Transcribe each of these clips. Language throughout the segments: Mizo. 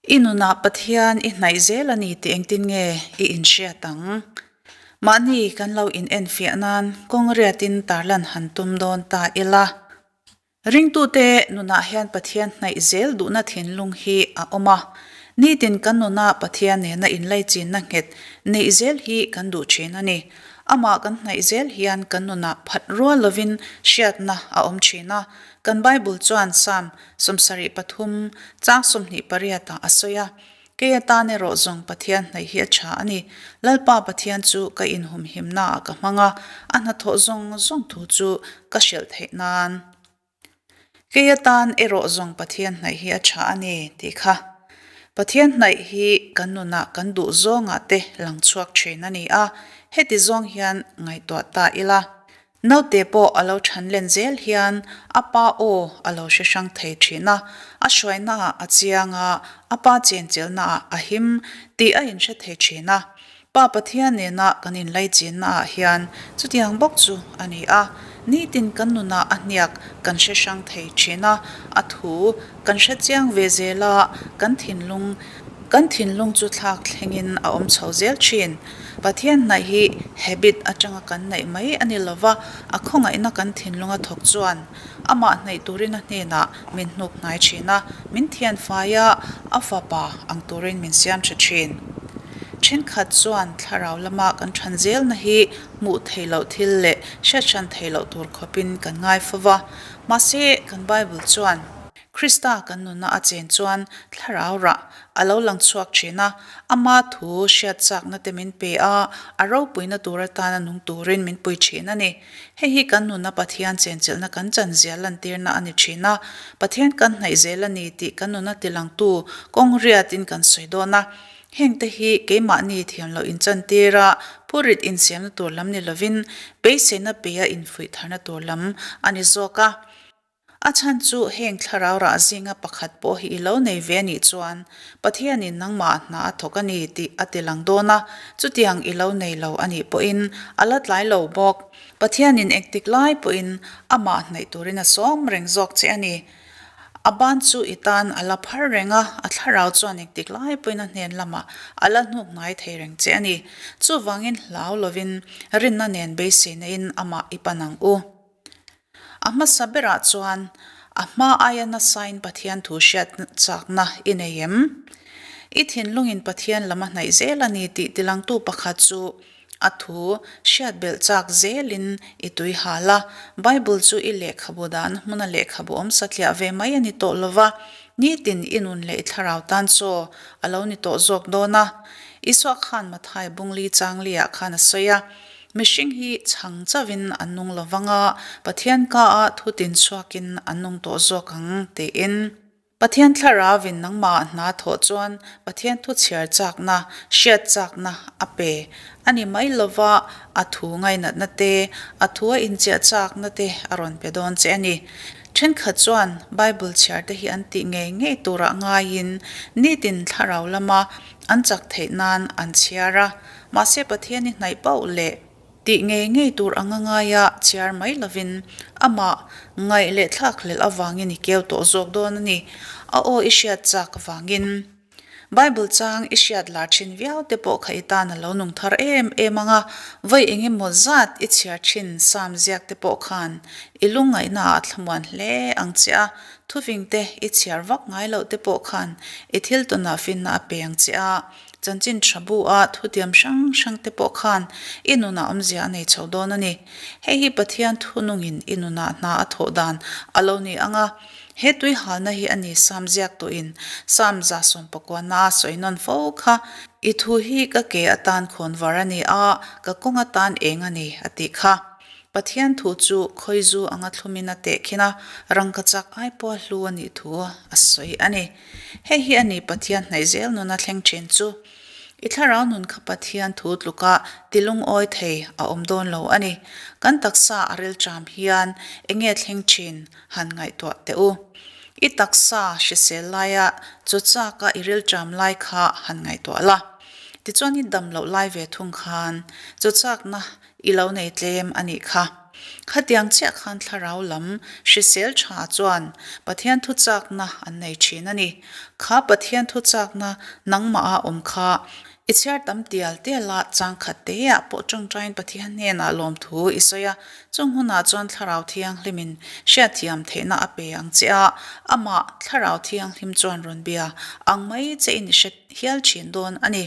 I nunah Pathian i hnaih zel a ni tih engtin nge i inhriat ang? Mahni kan lo inenfiah nan kawng riatin tarlan han tum dawn ta ila. Ringtute nunah hian Pathian hnaih zel duhna thinlung hi a awm a. Nitin kan nunah Pathian nena inlaichinna nghet neih zel hi kan duh thin a ni. Amah kan hnaih zel hian kan nunah phat rual lovin hriatna a awm thin a. Kan Bible chuan Psalm 73 chang 28 ah a sawi a, Kei atan erawh zawng Pathian hnaih hi a tha a ni. Lalpa Pathian chu ka inhumhimna ah ka hmang a, a hnathawh zawng zawng thu chu ka hrilh theih nan. Kei atan erawh zawng Pathian hnaih hi a tha a ni tih kha. Pathian hnaih hi kan nunah kan duh zawngah te lang chhuak thin a ni a, heti zawng hian ngaihtuah ta ila. Naute pawh a lo than len zel hian a pa aw a lo hre hrang thei thin a, a hruainaah a chiang a, a pa chenchilhnaah a him tih a inhre thei thin a. Pa Pathian nena kan inlaichinnaah hian chutiang bawk chu a ni a, nitin kan nunah a hniak kan hre hrang thei thin a, a thu kan hre chiang ve zel a, kan thinlung kan thinlung chu thlak thlengin a awm chho zel thin. Pathian hnaih hi habit atanga kan neih mai a ni lova, a khawngaihna kan thinlunga thawk chuan amah hnaih turin a hnenah min hnuk hnai thin a, min thian fai a, a fapa ang turin min siam tha thin. Thenkhat chuan thlarau lama kan than zelna hi hmuh theih loh thil leh hriathran theih loh tur khawpin kan ngai fo va, mahse kan Bible chuan, Krista kan nunna a chen chuan thlarau rah a lo lang chhuak thin a, ama thu hriat chakna te min pe a, a ropuina tur atana nung turin min pui thin a ni. Hei hi kan nunna Pathian chenchilhna kan chan zia lantirna a ni thin a, Pathian kan hnaih zel a ni tih kan nunna tilangtu kawng riatin kan sawi dawn a. Hengte hi keimahni thiam loh inchantir a, phurit insiamna tur lam ni lovin beiseina peia infuih tharna tur lam a ni zawk a. A chhan chu heng thlarau rah zinga pakhat pawh hi i lo nei ve anih chuan Pathianin nangmah hna a thawk a ni tih a ti lang dawn a, chutiang i lo nei lo anih pawhin a la tlai lo bawk. Pathianin engtik lai pawhin amah hnaih turin a sawm reng zawk che a ni. A ban chu i tan a la phar reng a, a thlarau chuan engtik lai pawhin a hnen lamah a la hnuk ngai thei reng che a ni. Chuvangin hlau lovin rinna nen beiseina in amah i pan ang u. A hmasa berah chuan a hma aia nasain Pathian thu hriat chakna i nei em? I thinlungin Pathian lam a hnaih zel a ni tih tilangtu pakhat chu a thu hriat belh chak zelin i tui hal a. Bible chu i lehkhabu dahna hmuna lehkhabu awm satliah ve mai a ni tawh lova, nitin i nun leh i thlarau tan chaw a lo ni tawh zawk dawn a. Isua khan Mathai bungli changli-ah khan a sawi a. Mihring hi chhang chauhin an nung lo vang a, Pathian ka a thu tin chhuakin an nung tawh zawk ang, tiin. Pathian Thlarauin nangmah hna thawh chuan Pathian thu chhiar chakna, hriat chakna a pe a ni mai lova, a thu ngainatna te, a thu a inchiah chakna te a rawn pe dawn che a ni. Thenkhat chuan Bible chhiar te hi an tih ngei ngei turah ngaiin nitin Thlarau lama an chak theih nan an chhiar a, Mahse Pathian i hnaih pauh leh tih ngei ngei tur anga ngaia chhiar mai lovin amah ngaih leh thlak hlelh avangin i keu tawh zawk dawn a ni. A aw i hriat chak avangin Bible chang i hriat lar thin viau te pawh kha i tan a lo nung thar em em ang a, vawi eng emaw zat i chhiar thin Psalm ziak te pawh khan i lungngaihna ah a thlamuan hle ang che a, thuving te i chhiar vak ngai loh te pawh khan i thil tawnah finna a pe ang che a. Chanchin tha bu a thutiam hrang hrang te pawh khan i nunah awmzia a nei chho dawn a ni. Hei hi Pathian thunungin i nunah hna a thawh dan a lo ni ang a. He tui halna hi a ni Sam ziak tuin Sam 19 a sawi nawn fo kha, I thu hi ka ke atan khawn var a ni a, ka kawng atan eng a ni, a tih kha. Pathian thu chu khawizu anga thlumin a tehkhin a, rangkachak ai pawha hlu a nih thu a sawi a ni. Hei hi a ni Pathian hnaih zel nuna thleng thin chu. I thlarau nun kha Pathian thu tluka ti lungawi thei a awm dawn lo a ni. Kan taksa a rilṭam hian enge thleng thin han ngaihtuah teh u. I taksa hrisel laia chaw chaka i rilṭam lai kha han ngaihtuah la. Tichuan i dam loh lai ve thung khan chaw chakna i lo nei tlem a nih kha. Khatiang chiah khan thlarau lam hrisel tha chuan Pathian thuchakna an nei thin a ni. Kha Pathian thuchakna nangmah a awm kha i chhiar tam tial tial a, changkhat teah pawh tawngtaiin Pathian hnenah lawmthu i sawi a, chung hunah chuan Thlarau Thianghlimin hriatthiam theihna a pe ang che a, amah Thlarau Thianghlim chuan rawn bia ang mai che in i hre hial thin dawn a ni.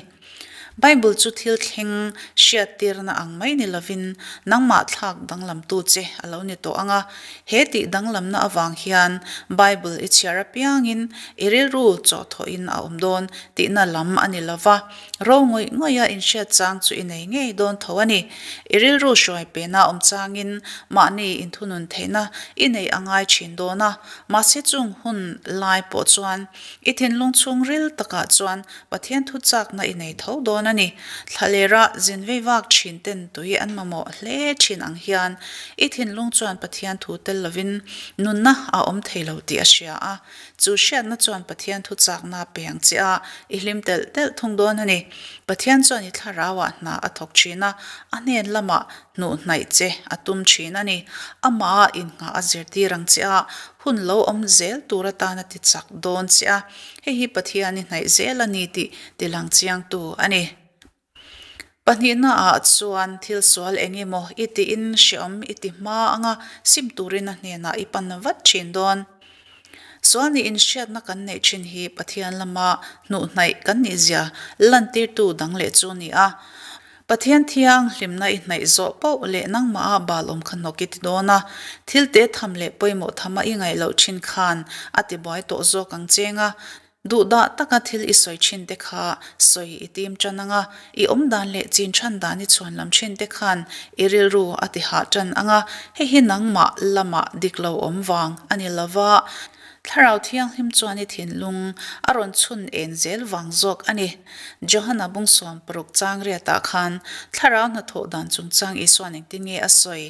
Bible chu thil thleng hriattirna ang mai ni lovin nangmah thlak danglamtu che a lo ni tawh ang a. He tih danglamna avang hian Bible i chhiar apiangin i rilru chawhthawhin a awm dawn tihna lam a ni lo va, ro ngawih ngawiha inhriat chang chu i nei ngei dawn tho a ni. I rilru hruai pena awm changin mahni inthunun theihna i neih a ngai thin dawn a, mahse chung hun lai pawh chuan i thinlung chhungril takah chuan Pathian thu chakna i nei tho dawn a ni. Thlalera zin vei vak thin ten tui an mamawh hle thin ang hian i thinlung chuan Pathian thu tel lovin nunna a awm thei lo tih a hria a. Chu hriatna chuan Pathian thu chakna a pe ang che a, i hlim telh telh thung dawn a ni. Pathian chuan i thlarauah hna a thawk thin a, a hnen lamah hnuh hnaih che a tum thin a ni. Amah innghah a zirtir ang che a, hun lo awm zel tur atan a ti chak dawn che a. Hei hi Pathian i hnaih zel a ni tih tilang chiangtu a ni. Pahnihnaah chuan thil sual eng emaw i tiin hreawm i ti hma anga sim turin a hnenah i pan vat thin dawn. Sual niin hriatna kan neih thin hi Pathian lama hnuhhnaih kan nihzia lantirtu dang leh chu a ni a. Pathian thiang hlimna i hnaih zawh poh leh nangmah a bal awm kha hnawk i ti dawn a, thil te tham leh pawimawh tham a i ngaih loh thin khan a ti buai tawh zawk ang cheng a, duhdah taka thil i sawi thin te kha sawi i tim tan ang a, i awm dan leh chin than dan i chhuan lam thin te khan i rilru a ti hah tan ang a, hei hi nangmah lamah dik lo awm vang a ni lova. Thlarau Thianghlim chuan i thinlung a rawn chhun en zel vang zawk a ni. Johana bungsuam paruk chang riatah khan Thlarau hnathawh dan chungchang Isua'n engtin nge a sawi?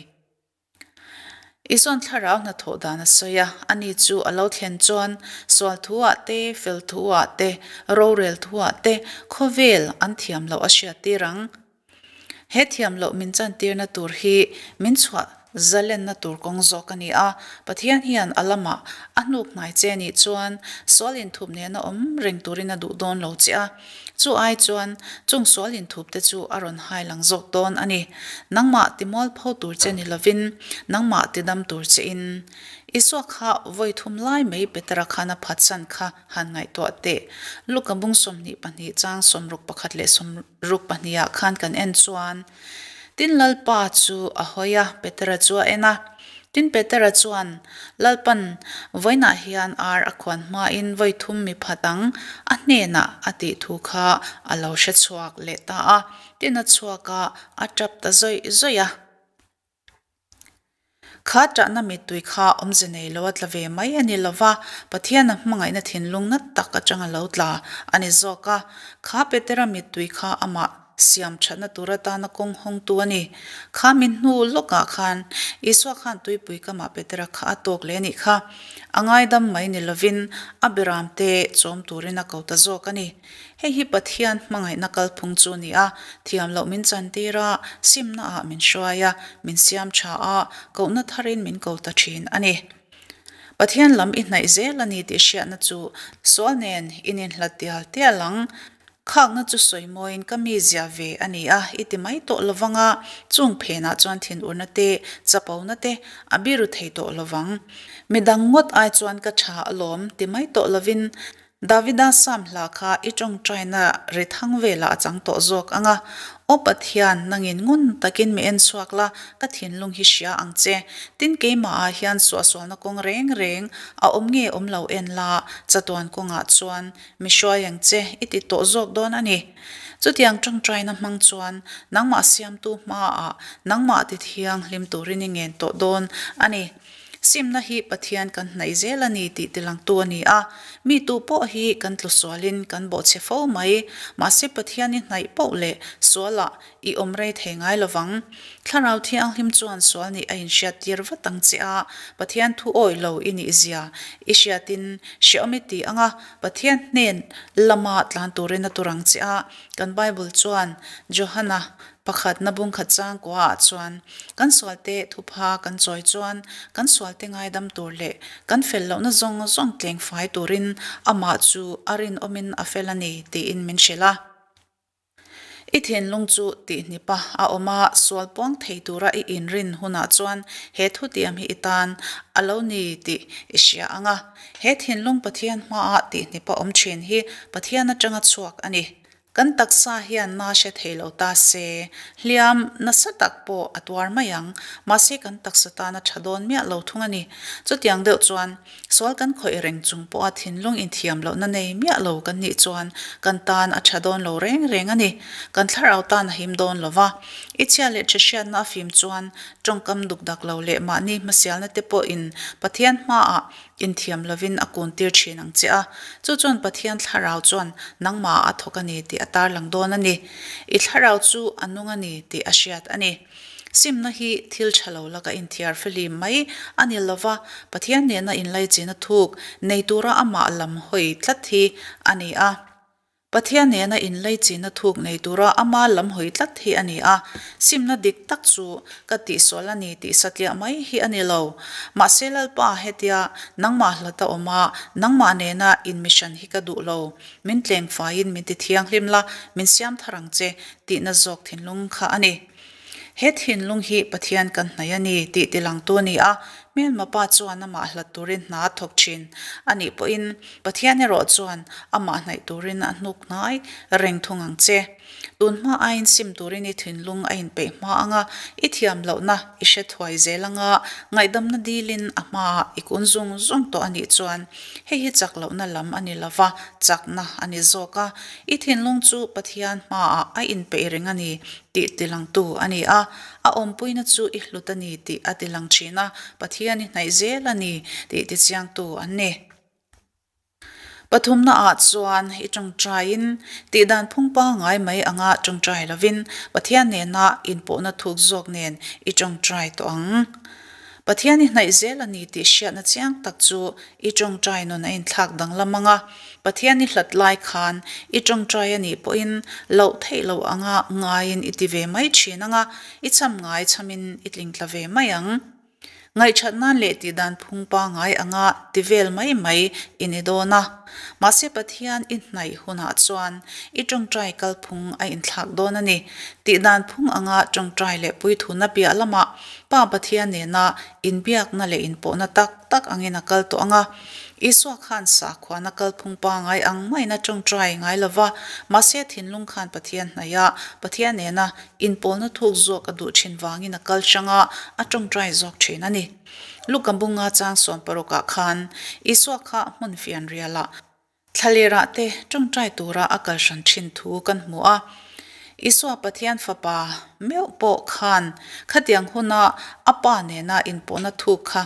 Isua'n Thlarau hnathawh dan a sawi a, ani chu a lo thlen chuan sual thuah te, fel thuah te, rorel thuah te khawvel an thiam loh a hriattir ang. He thiam loh min chantirna tur hi min chhuah zalenna tur kawng zawk a ni a, Pathian hian a lamah a hnuk hnai che nih chuan sual inthup nena awm reng turin a duh dawn lo che a, chu ai chuan chung sual inthup te chu a rawn hai lang zawk dawn a ni. Nangmah ti mualpho tur che ni lovin nangmah ti dam tur che in Isua kha vawi thum lai mai Petera khan a phatsan kha han ngaihtuah teh. Luka bung 22 chang 61 leh Ruk pahnihah khan kan en chuan, Tin Lalpa chu a hawi a, Petera chu a en a. Tin Petera chuan, Lalpan, vawiinah hian ar a khuan hmain vawi thum mi phat ang, a hnenah a tih thu kha a lo hre chhuak leh ta a. Tin a chhuak a, a tap ta zawih zawih a. Kha ṭahna mittui kha awmze nei lo a tla ve mai a ni lo va, Pathian a hmangaihna thinlung nat tak aṭang a lo tla a ni zawk a. Kha Petera mittui kha amah siam ṭhatna tur atana kawng hawngtu a ni. Kha mi hnu lawkah khan Isua khan tuipui kamah Petera kha a tawk leh a nih kha. A ngaidam mai ni lovin a beramte chawm turin a ko ta zawk a ni. Hei hi Pathian hmangaihna kalphung chu a ni a, thiam loh min chantir a, simnaah min hruai a, min siam tha a, kohna tharin min ko ta thin a ni. Pathian lam i hnaih zel a ni tih hriatna chu sual nen in inhlat tial tial ang. Khakna chu sawi mawiin ka mi zia ve a ni a, i ti mai tawh lovang a, chung phenah chuan thinurna te, chapona te a biru thei tawh lovang. Midang ngawt ai chuan ka tha alawm ti mai tawh lovin Davida Sam hla kha i tawngtaina ri thang velah a chang tawh zawk ang a, Aw Pathian, nangin ngun takin mi en chhuak la, ka thinlung hi hria ang che. Tin, keimahah hian suahsualna kawng reng reng a awm nge awm lo en la, chatuan kawngah chuan mi hruai ang che i ti tawh zawk dawn a ni. Chutiang tawngtaina hmang chuan nangmah siamtu hmaah nangmah ti thianghlim turin i ngen tawh dawn a ni. Simna hi Pathian kan hnaih zel a ni tih tilangtu a ni a. Mi tu pawh hi kan tlu sualin kan bawhchhe fo mai. Mahse Pathian i hnaih poh leh sualah i awm rei thei ngai lovang. Thlarau Thianghlim chuan sual nih a inhriattir vat ang che a, Pathian thu awih lo i nih zia i hriatin hreawm i ti ang a, Pathian hnen lama tlan turin a tur ang che a. Kan Bible chuan Johana. Pakhatna bungkhat changkua ah chuan kan sualte thupha kan chawi chuan kan sualte ngaidam tur leh kan fel lohna zawng zawng tleng fai turin amah chu a rinawmin a fel a ni tiin min hrilh a. I thinlung chu tihnipa a awm a, sual puang thei tura i inrin hunah chuan he thutiam hi i tan a lo ni tih i hria ang a. He thinlung Pathian hmaah tihnipa awm thin hi Pathian atanga chhuak a ni. Kan taksa hian na hre thei lo ta se, hliam nasa tak pawh a tuar mai ang. Mahse kan taksa tan a tha dawn miah lo thung a ni. Chutiang deuh chuan Sual kan khawih reng chung pawha thinlung inthiam lohna nei miah lo kan nih chuan kan tan a tha dawn lo reng reng a ni. Kan thlarau tan a him dawn lo va. I chhia leh tha hriatna a fim chuan tawngkam duk dak lo leh mahni hmasialna te pawhin Pathian hmaah inthiam lovin a kun tir thin ang che a. Chu chuan Pathian thlarau chuan nangmah a thawk a ni tih a tarlang dawn a ni. I thlarau chu a nung a ni tih a hriat a ni. Simna hi thil tha lo laka inthiar fihlim mai a ni lova, Pathian nena inlaichin a thuk nei tura amah lam hawi tlat hi a ni a. Pathian nena inlaichin a thuk nei tura ama lam hawi tlat hi a ni a. Simna dik tak chu ka tihsual a ni tih satliah mai hi a ni lo. Mahse Lalpa hetia nangmah hlata awm a, nangmah nena inmihran hi ka duh lo. Min tleng faiin min ti thianghlim la, min siam thar ang che tihna zawk thinlung kha a ni. He thinlung hi Pathian kan hnaih a ni tih tilangtu a ni a, hmelma pa chuan amah hlat turin hna a thawk thin a nih pawhin Pathian erawh chuan amah hnaih turin a hnuk hnai reng thung ang che. Tun hma aiin sim turin i thinlung a inpeih hma ang a, i thiam lohna i hre thuai zel ang a, ngaihdamna dilin a hmaah i kun zung zung tawh a nih chuan hei hi chak lohna lam a ni lova, chakna a ni zawk a, i thinlung chu Pathian hmaah a inpeih reng a ni tih tilangtu a ni a, a awmpuina chu i hlut a ni tih a tilang thin a, Pathian i hnaih zel a ni tih tichiangtu an ni. Pathumna ah chuan i tawngtaiin tihdan phung pangngai mai anga tawngtai lovin Pathian nena inpawhna thuk zawk nen i tawngtai tawh ang. Pathian i hnaih zel a ni tih hriatna chiang tak chu i tawngtai nun a inthlak danglam ang a, Pathian i hlat lai khan i tawngtai a nih pawhin loh theih loh anga ngaiin i ti ve mai thin ang a, i cham ngai chamin i tlingtla ve mai ang. Ngaihṭhat nan leh tihdan phung pangngai anga ti vel mai mai i ni dawn a. Mahse Pathian i hnaih hunah chuan i tawngtai kalphung a inthlak dawn a ni. Tihdan phung anga tawngtai leh puithuna piah lamah Pa Pathian nena inbiakna leh inpawhna tak tak angin a kal tawh ang a. Isua khan sakhuana kalphung pangngai ang maiin a tawngtai ngai lo va, mahse thinlung khan Pathian hnaiha Pathian nena inpawlna thuk zawk a duh thin vangin a kal hrang a, a tawngtai zawk thin a ni. Luka bunga chang sawmparukah khan Isua kha hmun fianrialah Thlalerah te tawngtai tura a kal hran thin thu kan hmu a. Isua Pathian Fapa meuh pawh khan khatiang huna a Pa nena inpawhna thuk kha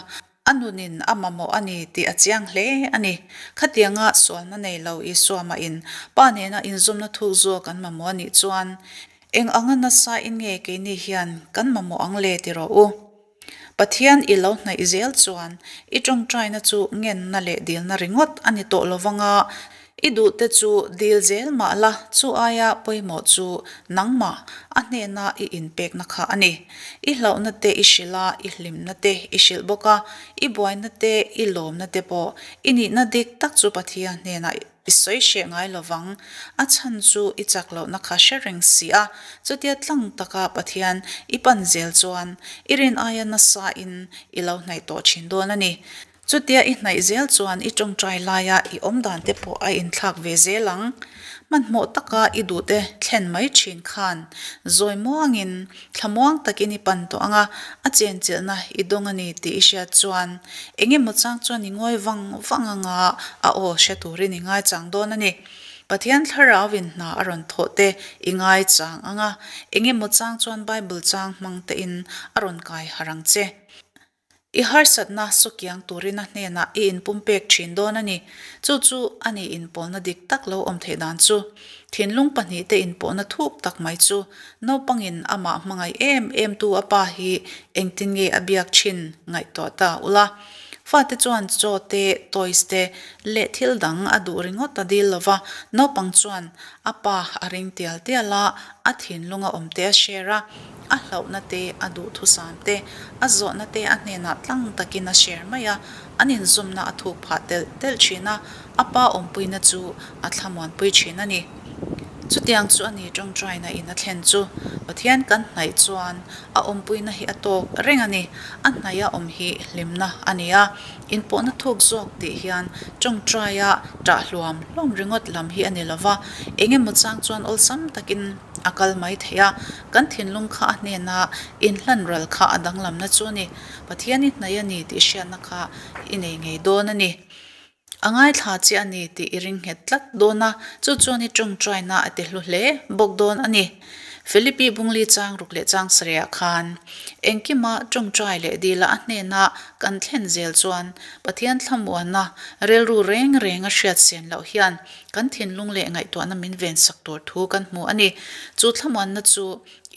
a nunin a mamawh a ni tih a chiang hle a ni. Khatianga sualna nei lo Isua mahin Pa nena inzawmna thuk zawk an mamawh a nih chuan eng anga nasa in nge keini hian kan mamawh ang le ti rawh u. Pathian i lo hnaih zel chuan i tawngtaina chu ngenna leh dilna ringawt a ni tawh lovang a, i duhte chu dil zel mah la, chu aia pawimawh chu nangmah a hnena i inpekna kha a ni. I hlauhna te i hrilh a, i hlimna te i hrilh bawk a, i buaina te, i lawmna te pawh i nihna dik tak chu Pathian hnenah I sawi hreh ngai lovang, a chhan chu i chak lohna kha hre reng si a, chutia tlang taka Pathian i pan zel chuan i rin aia nasa in i lo hnaih tawh thin dawn a ni. Chutia i hnaih zel chuan i tawngtai laia i awmdan te pawh a inthlak ve zel ang. Hmanhmawh taka i duhte thlen mai thin khan zawi muangin Thlamuang takin i pan tawh ang a, a chenchilhna i dawng a ni tih i hriat chuan eng emaw chang chuan i ngawi vang vang ang a, a aw hre turin i ngaichang dawn a ni. Pathian Thlarauin hna a rawn thawh te i ngaichang ang a, eng emaw chang chuan Bible chang hmang tein a rawn kai harh ang che. I harsatna sukiang turin a hnenah i inpumpek thin dawn a ni. Chu chu a ni inpawlna dik tak lo awm theih dan chu. Thinlung pahnihte inpawhna thuk tak mai chu naupangin amah hmangaih em em tu a pa hi engtin nge a biak thin ngaihtuah ta ula. Fate chuan chaw te, toys te leh thil dang a duh ringawt a dil lova, naupang chuan a pa a ring tial tial a, a thinlung a awm te a share a, a hlauhna te, a duhthusam te, a zawhna te a hnenah tlang takin a share mai a, an inzawmna a thuk phah telh telh thin a, a pa awmpuina chu a thlamuanpui thin a ni. Chutiang chu a ni tawngtaina in a thlen chu. Pathian kan hnaih chuan a awmpuina hi a tawk reng a ni. A hnaih a awm hi hlimna a ni a, inpawhna thuk zawk tih hian tawngtaia ṭah hluam hluam ringawt lam hi a ni lo va, eng emaw chang chuan awlsam takin a kal mai thei a, kan thinlung kha a hnena inhlan ral kha a danglamna chu a ni. Pathian i hnaih a ni tih hriatna kha i nei ngei dawn a ni. A ngaithla che a ni tih i ring nghet tlat dawn a, chu chuan i tawngtaina a ti hlu hle bawk dawn a ni. Philippi Bungli chang ruk leh chang sarihah khan engkima tawngtai leh dila a hnena kan thlen zel chuan Pathian thlamuanna rilru reng reng a hriat sen loh hian kan thinlung leh ngaihtuahna min vensak tur thu kan hmu a ni. Chu thlamuanna chu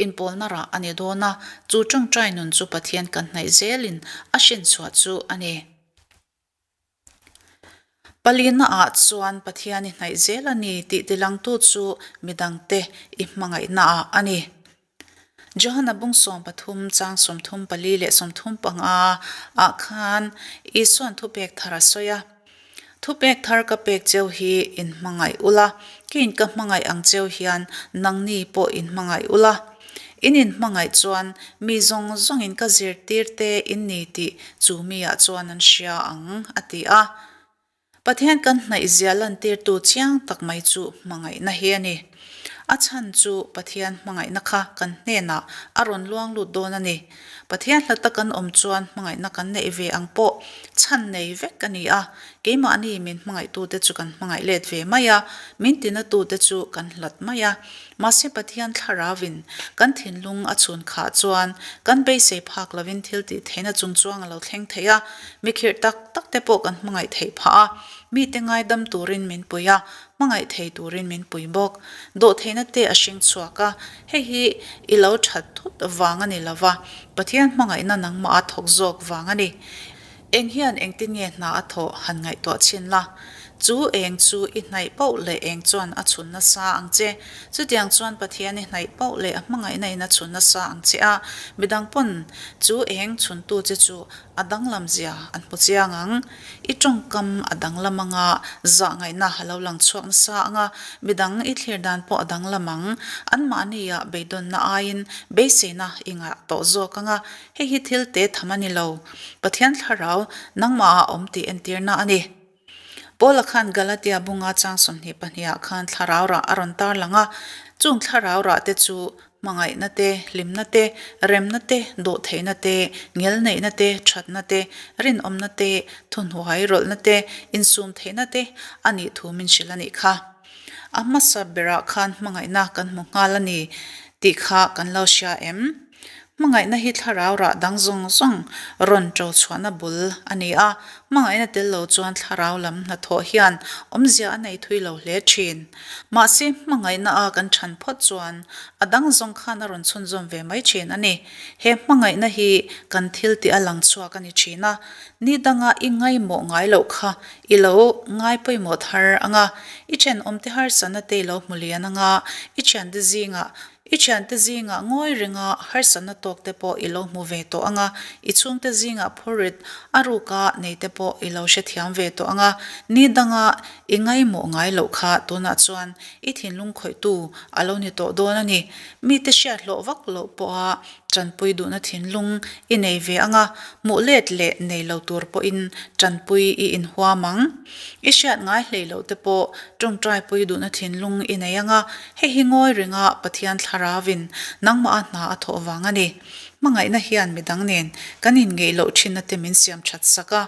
inpawlna rah a ni dawn a, chu tawngtai nun chu Pathian kan hnaih zelin a hrinchhuah chu a ni. Palina ah chuan Pathian i hnaih zel a ni tih tilangtu chu midangte i hmangaihna ah a ni. Johana bung 13 chang 34 leh 35 ah khan Isua'n thupek thar a sawi a, Thupek thar ka pek cheu hi in hmangaih ula, keiin ka hmangaih ang cheu hian nangni pawh in hmangaih ula. In inhmangaih chuan mi zawng zawngin ka zirtirte in ni tih chu miah chuan an hria ang, a ti a. Pathian kan hnaihzia lantirtu chiang tak mai chu hmangaihna hi a ni. A chhan chu Pathian hmangaihna kha kan hnenah a rawn luang lut dawn a ni. Pathian hlata kan awm chuan hmangaihna kan neih ve ang pawh chhan nei vek a ni a, keimahni min hmangaihtute chu kan hmangaih let ve mai a, min tinatute chu kan hlat mai a. Mahse Pathian thlarauin kan thinlung a chhun khah chuan kan beisei phak lovin thil tih theihna chung chuang a lo thleng thei a, mi khirh tak tak te pawh kan hmangaih theih phah a, mite ngaidam turin min pui a, hmangaih thei turin min pui bawk. Dawhtheihna te a hring chhuak a, hei hi i lo that thut vang a ni lova, Pathian hmangaihna nangmah a thawk zawk vang a ni. Eng hian engtin nge hna a thawh han ngaihtuah chhin la? Chu eng chu i hnaih pauh leh eng chuan a chhun nasa ang che. Chutiang chuan Pathian i hnaih pauh leh a hmangaihna in a chhun nasa ang che a, midang pawn chu eng chhuntu che chu a danglam zia an hmu chiang ang. I tawngkam a danglam ang a, zahngaihna a lo lang chhuak nasa ang a, midang i thlir dan pawh a danglam ang. Anmahnia beidawnna aiin beiseina i ngah tawh zawk ang a, Hei hi thil te tham a ni lo. Pathian thlarau nangmah ah awm tih entirna a ni. Paula khan Galatia bunga chang 22 ah khan thlarau rah a rawn tar lang a. Chung thlarau rah te chu hmangaihna te, hlimna te, remna te, dawhtheihna te, ngelneihna te, thatna te, rinawmna te, thuhnuai rawlhna te, insumtheihna te a nih thu min hrilh a nih kha. A hmasa berah khan hmangaihna kan hmu nghal a ni tih kha kan lo hria em? Hmangaihna hi thlarau rah dang zawng zawng rawn ṭo chhuahna bul a ni a, hmangaihna tel lo chuan thlarau lam hnathawh hian awmzia a nei thui lo hle ṭhin. Mahse, hmangaihna a kan ṭhan phawt chuan a dang zawng khan a rawn chhunzawm ve mai ṭhin a ni. He hmangaihna hi kan thil tih a lang chhuak a ni ṭhin a, ni danga i ngaimawh ngai loh kha i lo ngai pawimawh thar ang a, i ṭhenawmte harsatna te i lo hmu lian ang a, i ṭhiante zingah I thiante zingah ngawi renga harsatna tawk te pawh i lo hmu ve tawh ang a, i chhungte zingah phurrit a ruka nei te pawh i lo hrethiam ve tawh ang a, ni danga i ngaimawh ngai loh kha tunah chuan i thinlung khawihtu a lo ni tawh dawn a ni. Mite hriat hlawh vak loh pawha tanpui duhna thinlung i nei ve ang a, hmuh let leh nei lo tur pawhin tanpui i inhuam ang. I hriat ngai hlei loh te pawh tawngtaipui duhna thinlung i nei ang a, Hei hi ngawi renga Pathian Thlarauvin nangmah a hna a thawh vang a ni. Hmangaihna hian midang nen kan inngeih loh thinna te min siam that sak a.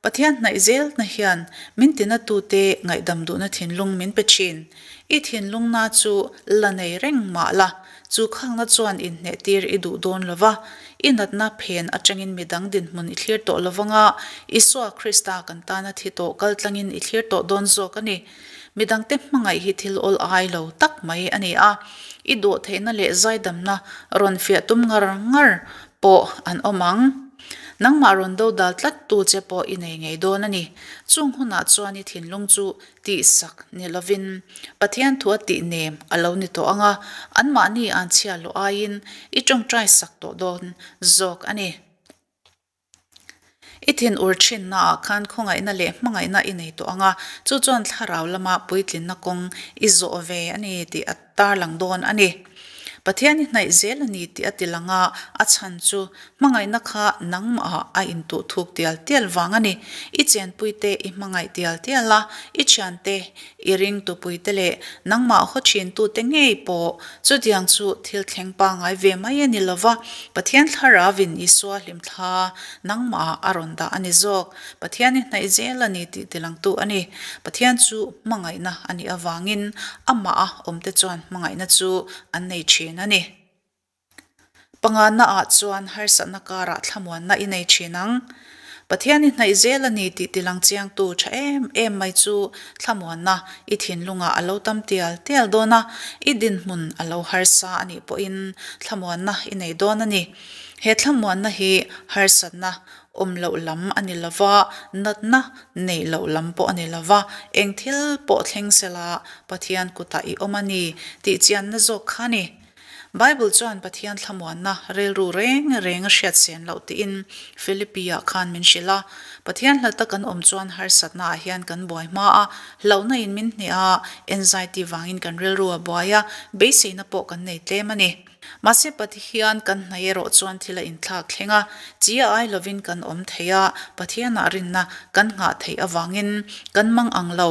Pathian hnaih zelna hian min tinatute ngaihdam duhna thinlung min pe thin. I thinlungna chu la nei reng mah la, chu khangna chuan inhnehtir i duh dawn lo va. I natna phen atangin midang dinhmun i thlir tawh lo vanga, Isua Krista kan tana thi tawh kaltlangin i thlir tawh dawn zawk a ni. Midangte hmangaih hi thil awl ai lo tak mai a ni a, i dawhtheihna leh zaidamna rawn fiah tum ngar ngar pawh an awm ang. Nangmah rawn dodal tlattu che pawh i nei ngei dawn a ni. Chung hunah chuan i thinlung chu tihsak ni lovin Pathian thu a tih nem a lo ni tawh ang a, anmahni an chhia luh aiin i tawngtai sak tawh dawn zawk a ni. I thin ur thinnaah khan khawngaihna leh hmangaihna i nei tawh ang a, chu chuan thlarau lama puitlinna kawng i zawh ve a ni tih a tarlang dawn a ni. Pathian i hnaih zel a ni tih a ti lang a, a chhan chu hmangaihna kha nangmahah a intuh thuk tial tial vang a ni. I chenpuite i hmangaih tial tial a, i thiante, i ringtupuite leh nangmah haw thintute ngei pawh chutiang chu thil thleng pangngai ve mai a ni lo va, Pathian Thlarauvin Isua hlimthla nangmahah a rawn dah a ni zawk. Pathian i hnaih zel a ni tih tilangtu a ni. Pathian chu hmangaihna a nih avangin amah a awmte chuan hmangaihna chu an nei thin a ni. Pangana ah chuan harsatna karah thlamuanna i nei thin ang. Pathian i hnaih zel a ni tih tilang chiangtu tha em em mai chu thlamuanna i thinlungah a lo tam tial tial dawn a, i dinhmun a lo harsa a nih pawhin thlamuanna i nei dawn a ni. He thlamuanna hi harsatna awm loh lam a ni lo va, natna neih loh lam pawh a ni lo va, eng thil pawh thleng sela Pathian kutah i awm a ni tih chianna zawk kha a ni. Bible chuan Pathian thlamuanna rilru reng reng a hriat sen loh tiin Philippi-ah khan min hrilh a. Pathian hlata kan awm chuan harsatna ah hian kan buai hma a, hlauhna in min hneh a, anxiety vangin kan rilru a buai a, beiseina pawh kan nei tlem a ni. Mahse Pathian kan hnaih erawh chuan thil a inthlak thleng a, chi a ai lovin kan awm thei a, Pathianah rinna kan nghah theih avangin kan mang ang lo.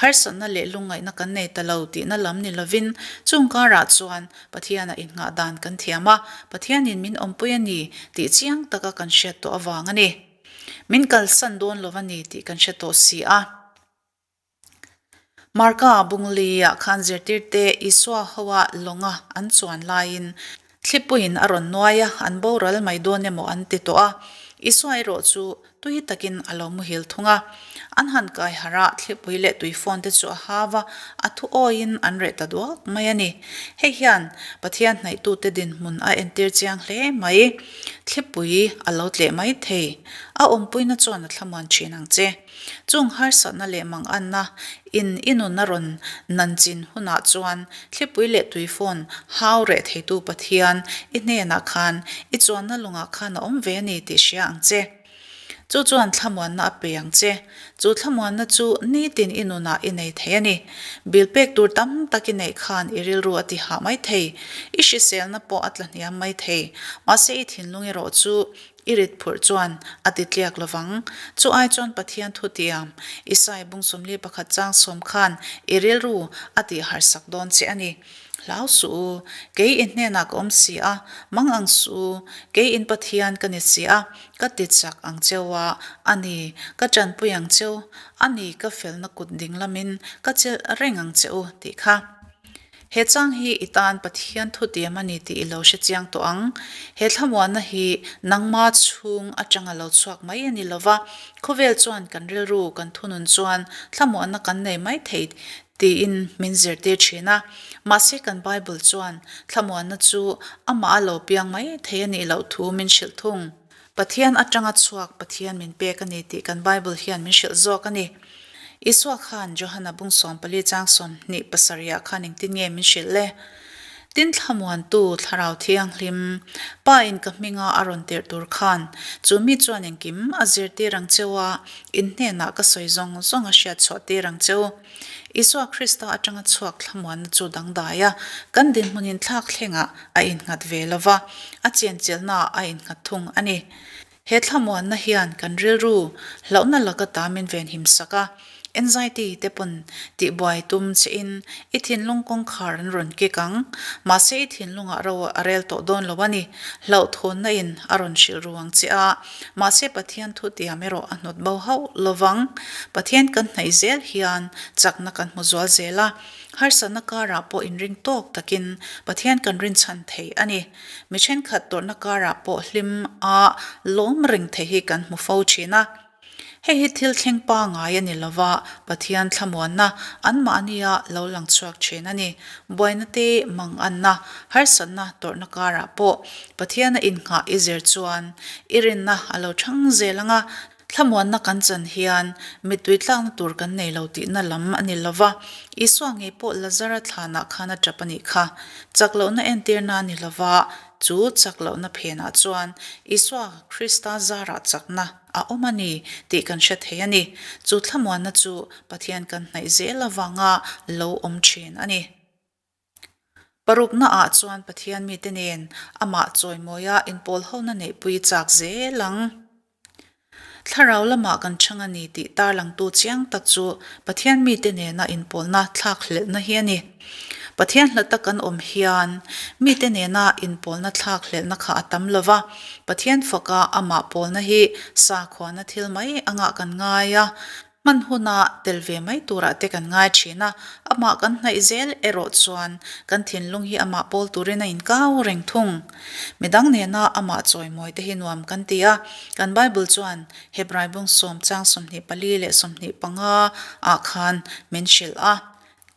Harsatna leh lungngaihna kan nei ta lo tihna lam ni lovin chung karah chuan Pathianah innghah dan kan thiam a, Pathianin min awmpui a ni tih chiang taka kan hriat tawh avang a ni. Min kalsan dawn lo a ni tih kan hre tawh si a. Marka Bungli-ah khan zirtirte Isua hoa lawnga an chuan laiin thlipuiin a rawn nuai a, an boral mai dawn emaw an ti tawh a. Isua erawh chu tui takin a lo muhil thung a. An han kai harh a, thlipui leh tui phone te chu a hau a, a thu awiin an reh ta duak mai a ni. Hei hian Pathian hnaihtute dinhmun a entir chiang hle mai. Thlipui a lo tleh mai thei. A awmpuina chuan a thlamuan thin ang che. Chung harsatna leh manganna in i nun a rawn nan chin hunah chuan thlipui leh tui phone hau reh theitu Pathian i hnenah khan i chuanna lungah khan a awm ve a ni tih hria ang che. Chu chuan thlamuanna a pe ang che. Chu thlamuanna chu nitin i nunah i nei thei a ni. Bill pek tur tam tak i neih khan i rilru a ti hah mai thei. I hriselna pawh a tla hniam mai thei. Mahse i thinlung erawh chu I rit phurh chuan a ti tliak lovang. Chu ai chuan Pathian thu tiam, Isai bung 41 chang sawm khan i rilru a tih harsak dawn che a ni. Hlau suh u, kei i hnenah ka awm si a, mang ang suh u, kei in Pathian ka ni si a, ka ti chak ang cheu a, a ni, ka tanpui ang cheu, a ni, ka felna kut ding lamin ka chelh reng ang che u, tih kha. He chang hi i tan Pathian thutiam a ni tih i lo hre chiang tawh ang. He thlamuanna hi nangma chhung atanga lo chhuak mai a ni lova, khawvel chuan kan rilru kan thunun chuan thlamuanna kan nei mai thei tiin min zirtir thin a. Mahse kan Bible chuan thlamuanna chu amah a lo piang mai thei a nih loh thu min hrilh thung. Pathian atanga chhuak Pathian min pek a ni tih kan Bible hian min hrilh zawk a ni. Isua khan Johana bung 14 chang 20 pasarihah khan engtin nge min hrilh le? Tin thlamuantu Thlarau Thianghlim, Pa in ka hminga a rawn tirh tur khan chu mi chuan engkim a zirtir ang cheu a, in hnenah ka sawi zawng zawng a hriat chhuah tir ang cheu. Isua Krista atanga chhuak thlamuanna chu dangdai a, kan dinhmun inthlak thlengah a innghat ve lo va, a chenchilhnaah a innghat thung a ni. He thlamuanna hian kan rilru hlauhna laka ta min venhim sak a, anxiety te pawn tihbuai tum che in i thinlung kawngkhar an rawn kik ang. Mahse i thinlungah ro a rel tawh dawn lo a ni. Hlauhthawnna in a rawn hrilh ru ang che a, mahse Pathian thu tiam erawh a hnawt bo hauh lo vang. Pathian kan hnaih zel hian chakna kan hmu zual zel a. Harsatna karah pawh inring tawk takin Pathian kan rinchhan thei a ni. Mi thenkhat tawrhna karah pawh hlim a lawm reng thei hi kan hmu fo thin a. Hei hi thil thleng pangai a ni lo va, Pathian thlamuanna anmahnia lo lang chhuak thin a ni. Buaina te manganna, harsatna tawrhna karah pawh Pathiana innghah i zir chuan i rinna a lo thang zel ang a, thlamuanna kan chan hian mittui tlakna tur kan nei lo tihna lam a ni lo va. Isua ngei pawh Lazara thlanah khan a tap a nih kha. Chak lohna entirna a ni lo va, chu chak lohna phenah chuan Isua Krista zarah chakna a awm a ni tih kan hre thei a ni. Chu thlamuanna chu Pathian kan hnaih zel avanga lo awm thin a ni. Parukna ah chuan Pathian mite nen amah chawimawia inpawl hona neihpui chak zel ang. Thlarau lamah kan chhang a ni tih tarlangtu chiang tak chu Pathian mite nena inpawlna thlakhlelhna hi a ni. Pathian hlata kan awm hian mite nena inpawlna thlakhlelhna kha a tam lo va, Pathian faka amah pawlna hi sakhuana thil mai angah kan ngai a, hman huna tel ve mai turah te kan ngai thin a, amah kan hnaih zel erawh chuan kan thinlung hi amah pawl turin a inkau reng thung. Midang nena amah chawimawi te hi nuam kan ti a, kan Bible chuan Hebrai bung sawm chang 24 leh 25 ah khan min hrilh a.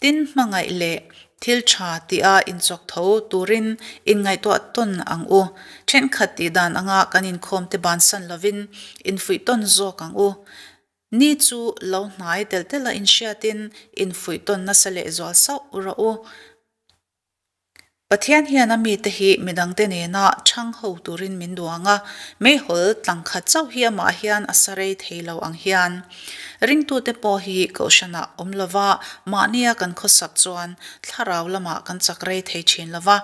Tin hmangaih leh thil tha tia inchawk tho turin inngaihtuah tawn ang u. Thenkhat tih dan anga kan inkhawm te bansan lovin infuih tawn zawk ang u. Ni chu lo hnai telh telh a inhriatin infuih tawn nasa leh zual sauh rawh u. Pathian hian a mite hi midangte nena chhang ho turin min duang a, meihawl tlang khat chauh hi amah hian a sa rei thei lo ang hian. Ringtute pawh hi kohhranah awm lova mahnia kan khawsak chuan thlarau lamah kan chak rei thei thin lova,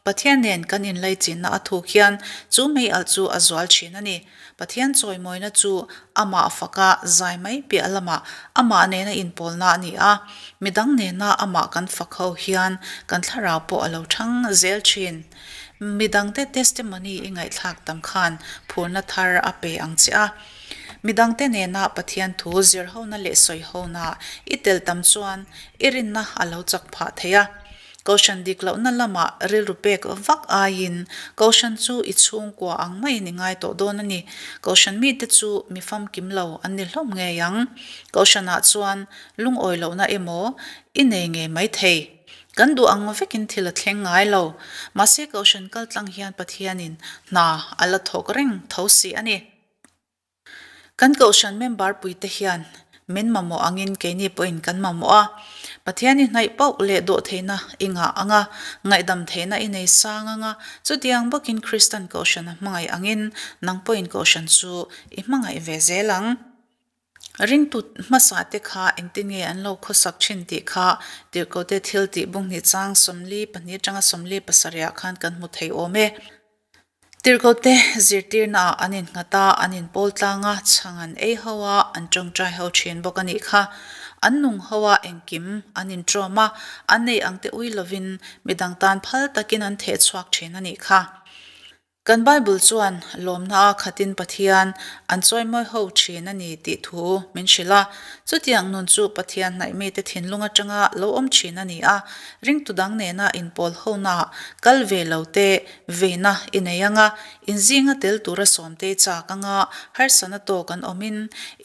Pathian nen kan inlaichinna a thuk hian chu meialh chu a zual thin a ni. Pathian chawimawina chu amah faka zai mai piah lamah amah nena inpawlna a ni a, midang nena amah kan fak ho hian kan thlarau pawh a lo thang zel thin. Midangte testimony i ngaihthlak tam khan phurna thar a pe ang che a. Midangte nena Pathian thu zirhona leh sawihona i tel tam chuan i rinna a lo chak phah thei a. Kohhran dik lohna lamah rilru pek vak aiin Kohhran chu i chhungkua ang maiin i ngai tawh dawn a ni. Kohhran mite chu mi famkim lo an ni hlawm ngei ang. Kohhranah chuan lungawi lohna emaw i nei ngei mai thei. Kan duh ang vekin thil a thleng ngai lo. Mahse Kohhran kaltlang hian Pathianin hna a la thawk reng tho si a ni. Kan kohhran member puite hian min mamawh angin keini pawhin kan mamawh a. Pathian i hnaih pauh leh dawh theihna i ngah ang a, ngaihdam theihna i nei sang ang a, chutiang bawkin Kristan kohhran a hmangaih angin nang pawhin kohhran chu i hmangaih ve zel ang. Ringtu hmasa te kha engtin nge an lo khawsak thin tih kha Tirhkohte thil tih bunghnih chang 42 atanga 47 ah khan kan hmu thei awm e. Tirhkohte zirtirnaah an innghat a, an inpawl tlang a, chhang an ei ho a, an tawngtai ho thin bawk a nih kha. An nung ho a, engkim an inṭawm a, an nei ang te ui lovin midang tan phal takin an theh chhuak thin a nih kha. Kan Bible chuan lawmna a khatin Pathian an chawimawi ho thin a ni tih thu min hrilh a. Chutiang nun chu Pathian hnaih mite thinlung atanga lo awm thin a ni a, ringtu dang nena inpawl honaah kal ve lo te Veina i nei anga, inzinga tel tura sawmtei chak anga harsana tawk an awmin,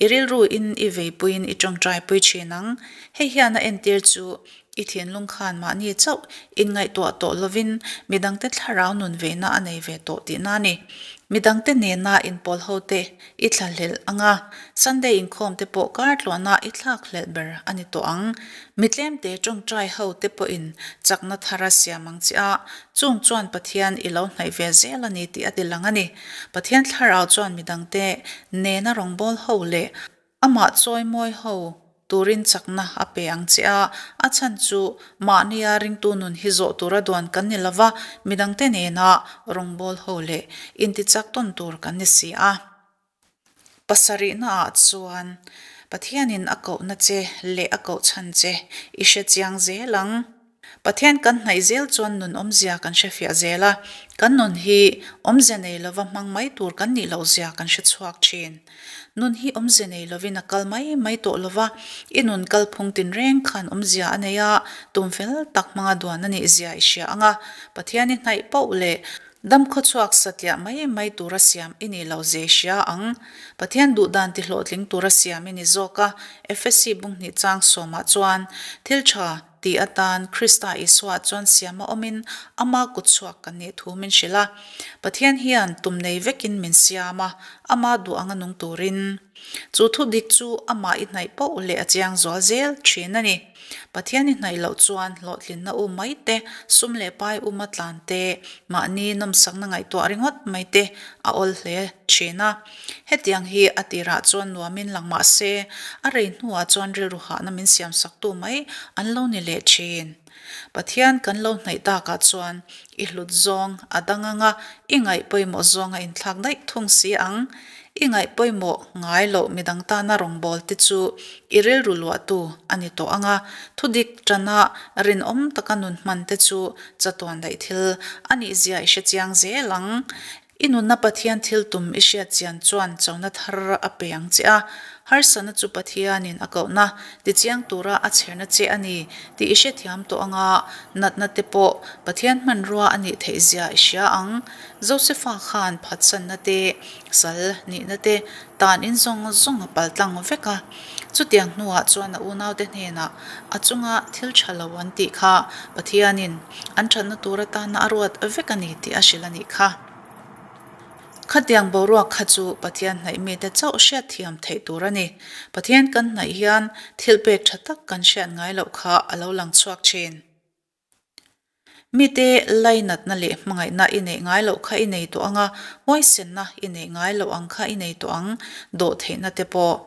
i rilruin i veipuiin i tawngtaipui thin ang. Hei hian a entir chu i thinlung khan mahni chauh inngaihtuah tawh lovin midangte thlarau nun veina a nei ve tawh tihna a ni. Midangte nena inpawl hote i thlahlelh anga, Sunday inkhawm te pawh kar tluahna i thlakhlelh ber a ni tawh ang. Mi tlemte tawngtai ho te pawhin chakna thar a siam ang che a, chung chuan Pathian i lo hnaih ve zel a ni tih a ti lang a ni. Pathian thlarau chuan midangte nena rawngbâwl ho leh amah chawimawi ho turin chakna a pe ang che a, a chhan chu mahnia ringtu nun hi zawh tura duan kan ni lova, midangte nena rawngbâwl ho leh intichak tawn tur kan ni si a. Pasarihnaah chuan Pathianin a kohna che leh a koh chhan che i hre chiang zel ang. Pathian kan hnaih zel chuan nun awmzia kan hre fiah zel a, kan nun hi awmzia nei lova hmang mai tur kan nih loh zia kan hre chhuak thin. Nun hi awmzia nei lovin a kal mai mai tawh lova, i nun kalphung tinreng khan awmzia a nei a, tum fel tak hmanga duan a nih zia i hria ang a, Pathian i hnaih pauh leh. Dam khawchhuak satliah mai mai tura siam i nih loh ze hria ang. Pathian duhdan tihlawhtling tura siam i ni zawk a, Efesi bunghnih chang sawmah chuan thil tha ti atan Krista Isua chuan siam a awmin ama kutchhuak kan nih thu min hrilh a. Pathian hian tum nei vekin min siam a, ama duh anga nung turin. Chu thu dik chu amah i hnaih poh leh a chiang zual zel thin a ni. Pathian i hnaih loh chuan hlawhtlinna u mai te, sum leh pai uma tlan te, mahni nawmsakna ngaihtuah ringawt mai te a awl hle thin a. Hetiang hi a tirah chuan nuamin lang mah se, a rei hnuah chuan rilru hahna min siamsaktu mai an lo ni leh thin. Pathian kan lo hnaih takah chuan i hlut zawng a dang anga i ngaih pawimawh zawng a inthlak daih thung si ang. I ngaih pawimawh ngai loh midang tana rawngbâwl te chu i rilru luahtu a ni tawh anga, thudik ṭana rinawm taka nun hman te chu chatuan daih thil a nihzia i hrechiang zel ang. I nunna Pathian thil tum i hriat chian chuan chona thar a pe ang che a, harsatna chu Pathianin a kohna tichiang tura a chherna che a ni tih i hrethiam tawh anga, natna te pawh Pathian hmanrua a nih theih zia i hria ang. Josefa khan phatsanna te, sal nihna te tan in zawng zawng a pal tlang vek a. Chutiang hnuah chuan a unaute hnenah a chunga thil tha lo an tih kha Pathianin an thatna tur atana a ruat vek a ni tih a hrilh a nih kha. Khatiang boruak kha chu Pathian hnaih mite chauh hriatthiam theih tur a ni. Pathian kan hnaih hian thil pek tha tak kan hriat ngai loh kha a lo lang chhuak thin. Mite lainatna leh hmangaihna i neih ngai loh kha i nei tawh ang a, huaisenna i neih ngai loh ang kha i nei tawh ang, dawhtheihna te pawh.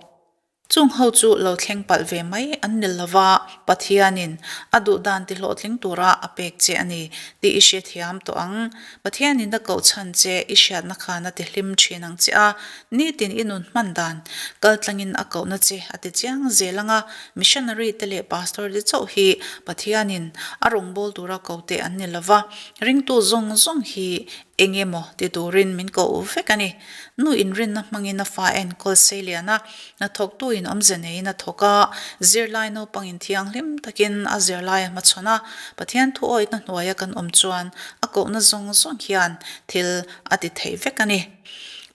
Chung ho chu lo thleng palh ve mai an ni lova, Pathianin a duh dan ti hlawhtling tura a pek che a ni tih i hrethiam tawh ang. Pathianin a koh chhan che i hriatna khan a ti hlim thin ang che a, nitin i nun hman dan kaltlangin a kohna che a ti chiang zel ang a, missionary te leh pastor te chauh hi Pathianin a rawngbâwl tura ko te an ni lova, ringtu zawng zawng hi eng emaw ti turin min koh vek a ni. Nu inrinna hmangin a fa enkawl sei lian a, hnathawktu in awmze neiin a thawk a, zirlai naupangin thianghlim takin a zirlai a hmachhawn a, Pathian thu awihna hnuaia kan awm chuan a kohna zawng zawng hian thil a ti thei vek a ni.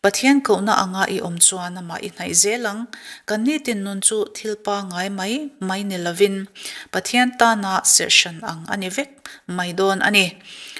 Pathian kohna anga i awm chuan amah i hnaih zel ang. Kan nitin nun chu thil pangai mai mai ni lovin Pathian tana serhhran ang a ni vek mai dawn a ni.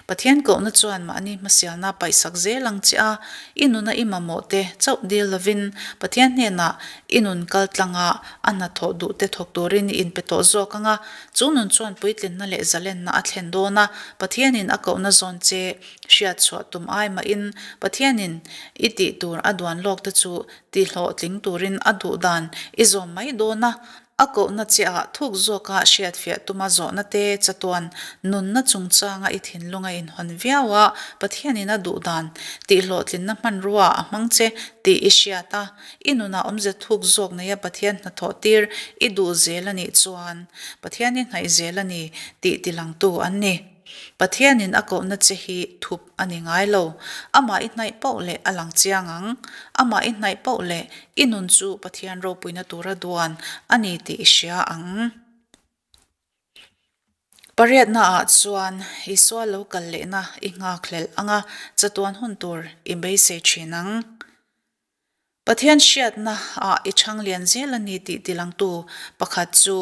Pathian kohna chuan mahni hmasialna paihsak zel ang che a, i nuna i mamawh te chauh dil lovin Pathian hnenah i nun kal tlanga a hnathawh duh te thawk turin i inpe tawh zawk ang a, chu nun chuan puitlinna leh zalenna a thlen dawn a, Pathianin a kohna zawn che hriat chhuah tum ai mahin Pathianin i tih tur a duan lawk te chu tihlawhtling turin a duh dan i zawm mai dawn a. A kohna che ah thuk zawka hriatfiah tuma zawhna te chatuan nunna chungchanga i thinlung a inhawn viau a, Pathianin a duh dan tihhlawhtlinna hmanrua a hmang che tih i hriat a, i nunah awmze thuk zawk neia Pathian hnathawh tir i duh zel a nih chuan Pathian i hnaih zel a ni tih tilangtu an ni. Pathianin a kohna che hi thup a ni ngai lo. Amah i hnaih poh leh a lang chiang ang. Amah i hnaih poh leh i nun chu Pathian ropuina tura duan a ni tih i hria ang. Pariatnaah chuan Isua lo kal lehna i nghakhlelh anga chatuan hun tur i beisei thin ang. Pathian hriatna ah i chhang lian zel a ni tih tilangtu pakhat chu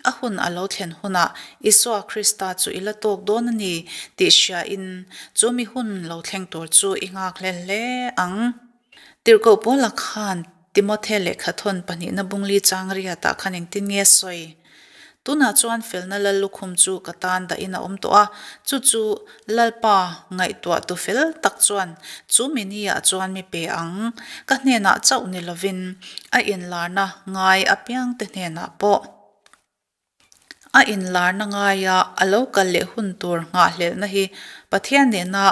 a hun a lo thlen hunah Isua Krista chu i la tawk dawn a ni tih hriain chu mi hun lo thleng tur chu i nghak hle hle ang. Tirhkoh Paula khan Timothe lehkhathawn pahnihna bungli chang riatah khan engtin nge a sawi? Tunah chuan felna lal lukhum chu ka tan dahin a awm tawh a, chu chu Lalpa ngaihtuah tu fel tak chuan chu mi niah chuan mi pe ang, ka hnenah chauh ni lovin a inlarna ngai apiangte hnenah pawh. A inlarna ngaia a lo kal leh hun tur nghahhlelhna hi Pathian nena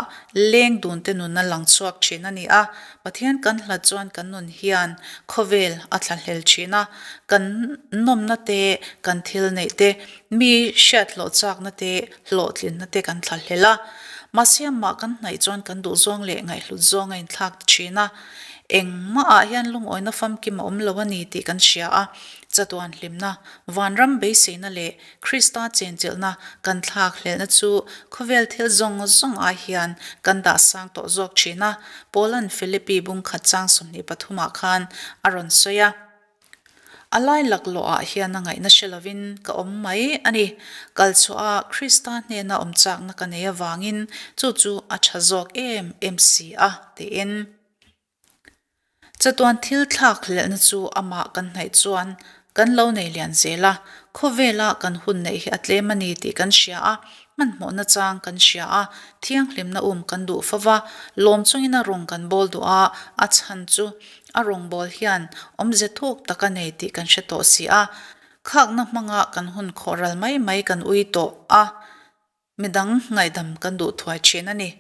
leng dunte nuna lang chhuak thin a ni a. Pathian kan hlat chuan kan nun hian khawvel a thlahlel thin a, kan nawmna te, kan thil neih te, mi hriat hlawh chakna te, hlawhtlinna te kan thlahlel a. Mahse amah kan hnaih chuan kan duhzawng leh ngaihhlut zawng a inthlak thin a. Engmahah hian lungawina famkim a awm lo a ni tih kan hria a. Chatuan hlimna, vanram beiseina leh Krista chenchilhna kan thlak hlelhna chu khawvel thil zawng zawng ai hian kan dah sang tawh zawk thin a, Paula'n Philippi bungkhat chang 23 ah khan a rawn sawi a. A lai laklawh ah hian a ngaihna hre lovin ka awm mai a ni. Kal chhuah a Krista hnena awm chakna ka nei avangin chu chu a tha zawk em em si a, tiin. Chatuan thil thlak hlelhna chu amah kan hnaih chuan kan lo nei lian zel a, khawvela kan hun neih hi a tlem a ni tih kan hria a, hmanhmawhna chang kan hria a, thianghlimna um kan duh fo va, lawm chungin a rawng kan bawl duh a, a chhan chu a rawngbâwl hian awmze thuk tak a nei tih kan hre tawh si a, khakna hmanga kan hun khawhral mai mai kan ui tawh a. Midang ngaihdam kan duh thuai thin a ni.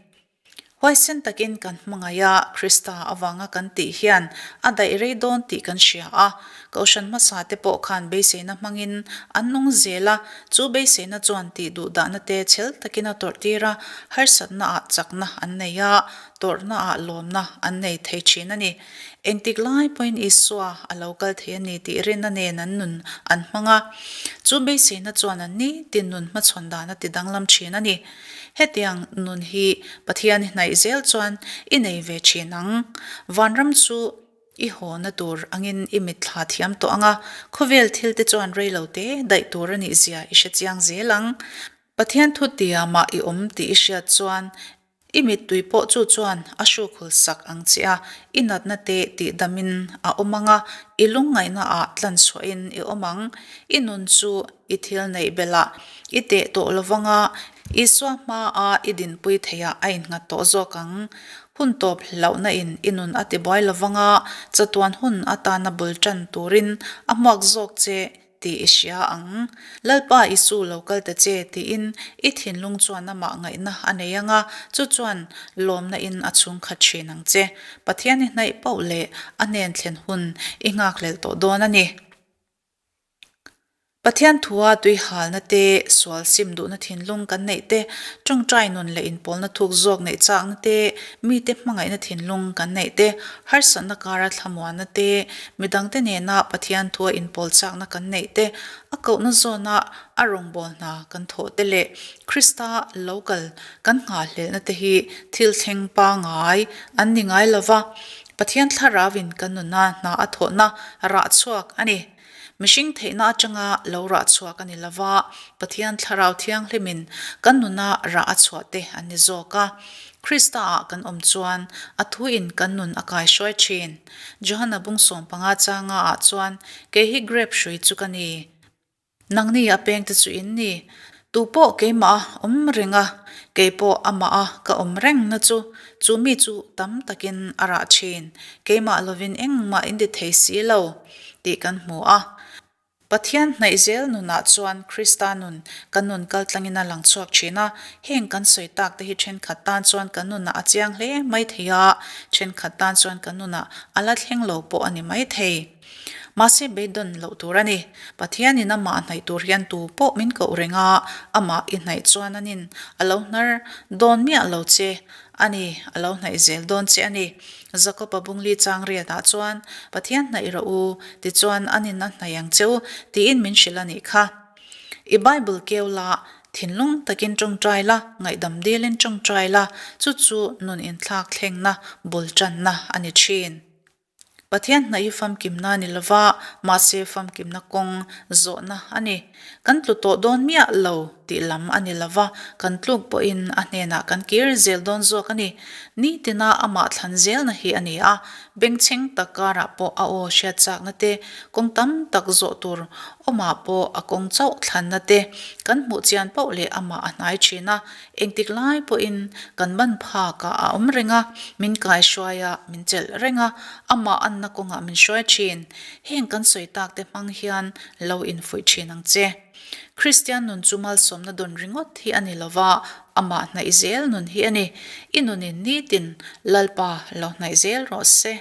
Huaisen takin kan hmangaih a, Krista avanga kan tih hian a daih rei dawn tih kan hria a. Kohhran hmasa te pawh khan beiseina hmangin an nung zel a, chu beiseina chuan tih duh dahna te chhel takin a tawrh tir a, harsatna ah chakna an nei a, tawrhna ah lawmna an nei thei thin a ni. Engtik lai pawhin Isua a lo kal thei a ni tih rinna nen an nun an hmang a. Chu beiseina chuan an nitin nun hmachhawn dan a ti danglam thin a ni. Hetiang nun hi Pathian i hnaih zel chuan i nei ve thin ang. Vanram chu i hawna tur angin i mitthla thiam tawh ang a, khawvel thil te chuan rei lo te daih tur a nih zia i hre chiang zel ang. Pathian thu tiamah i awm tih i hriat chuan I mittui pawh chu chuan a hrukhul sak ang che a, i natna te tihdamin a awm ang a, i lungngaihna ah tlanchhuahin i awm ang. I nun chu i thil neih belh ah i teh tawh lo vang a, Isua hma a i dinpui theih ah a innghat tawh zawk ang. Hun tawp hlauhna in i nun a tibuai lo vang a, chatuan hun atana bul tan turin a hmuak zawk che. Tih i hria ang. Lalpa Isu lo kal ta che tiin i thinlung chuan amah ngaihna a nei ang a, chu chuan lawmna in a chhungkhat thin ang che. Pathian i hnaih pauh leh a hnen thlen hun i nghakhlel tawh dawn a ni. Pathian thua tui halna te, sual sim duhna thinlung kan neih te, tawngtai nun leh inpawlna thuk zawk neih chakna te, mite hmangaihna thinlung kan neih te, harsatna kara thlamuanna te, midangte nena Pathian thua inpawl chakna kan neih te, a kohna zawna a rawngbâwl hna kan thawh te leh Krista lo kal kan nghahhlelhna te hi thil thleng pangai an ni ngai lo va, Pathian Thlarauin kan nuna hna a thawhna rah chhuak a ni. Mihring theihna atanga lo rah chhuak a ni lo va, Pathian Thlarau Thianghlimin kan nuna rah a chhuah te an ni zawk a. Krista-ah kan awm chuan a thuin kan nun a kaihruai thin. Johana bung 15 changa ah chuan, Kei hi grape hrui chu ka ni. Nangni a pengte chu in ni. Tu pawh keimah a awm reng a, kei pawh amah a ka awm reng na chu, chu mi chu tam takin a rah thin. Keimah lovin engmah in ti thei si lo, tih kan hmu a. Pathian hnaih zel nunah chuan Krista nun kan nun kal tlangin a lang chhuak thin a, heng kan sawi tak te hi thenkhat tan chuan kan nunah a chiang hle mai thei a, thenkhat tan chuan kan nunah a la thleng lo pawh a ni mai thei. Mahse beidawn loh tur a ni. Pathianin amah hnaih tur hian tu pawh min koh reng a, amah i hnaih chuan anin a lo hnar dawn miah lo che a ni, a lo hnaih zel dawn che a ni. Jakob-a bungli chang riatah chuan, Pathian hnaih rawh u, tichuan anin a hnaih ang che u, tiin min hrilh a nih kha. I Bible keu la, thinlung takin tawngtai la, ngaihdam dilin tawngtai la, chu chu nun inthlak thlengna bul tanna a ni thin. Pathian hnaih hi famkimna a ni lova, mahse famkimna kawng zawhna a ni. Kan tlu tawh dawn miah lo tih lam a ni lova, kan tluk pawhin a hnenah kan kir zel dawn zawk a ni. Nitina amah thlan zelna hi a ni a, bengchheng tak karah pawh a aw hriat chakna te, kawng tam tak zawh tur awmah pawh a kawng chauh thlanna te kan hmuh chian poh leh amah a hnai thin a, Engtik lai pawhin kan ban phakah a awm reng a, min kaihruai a, min chelh reng a, amah anna kawngah min hruai thin. Heng kan sawi tak te hmang hian lo infuih thin ang che. Kristian nun chu malsawmna dawn ringawt hi a ni lo va, amah hnaih zel nun hi a ni. I nunin nitin Lalpa lo hnaih zel rawh se.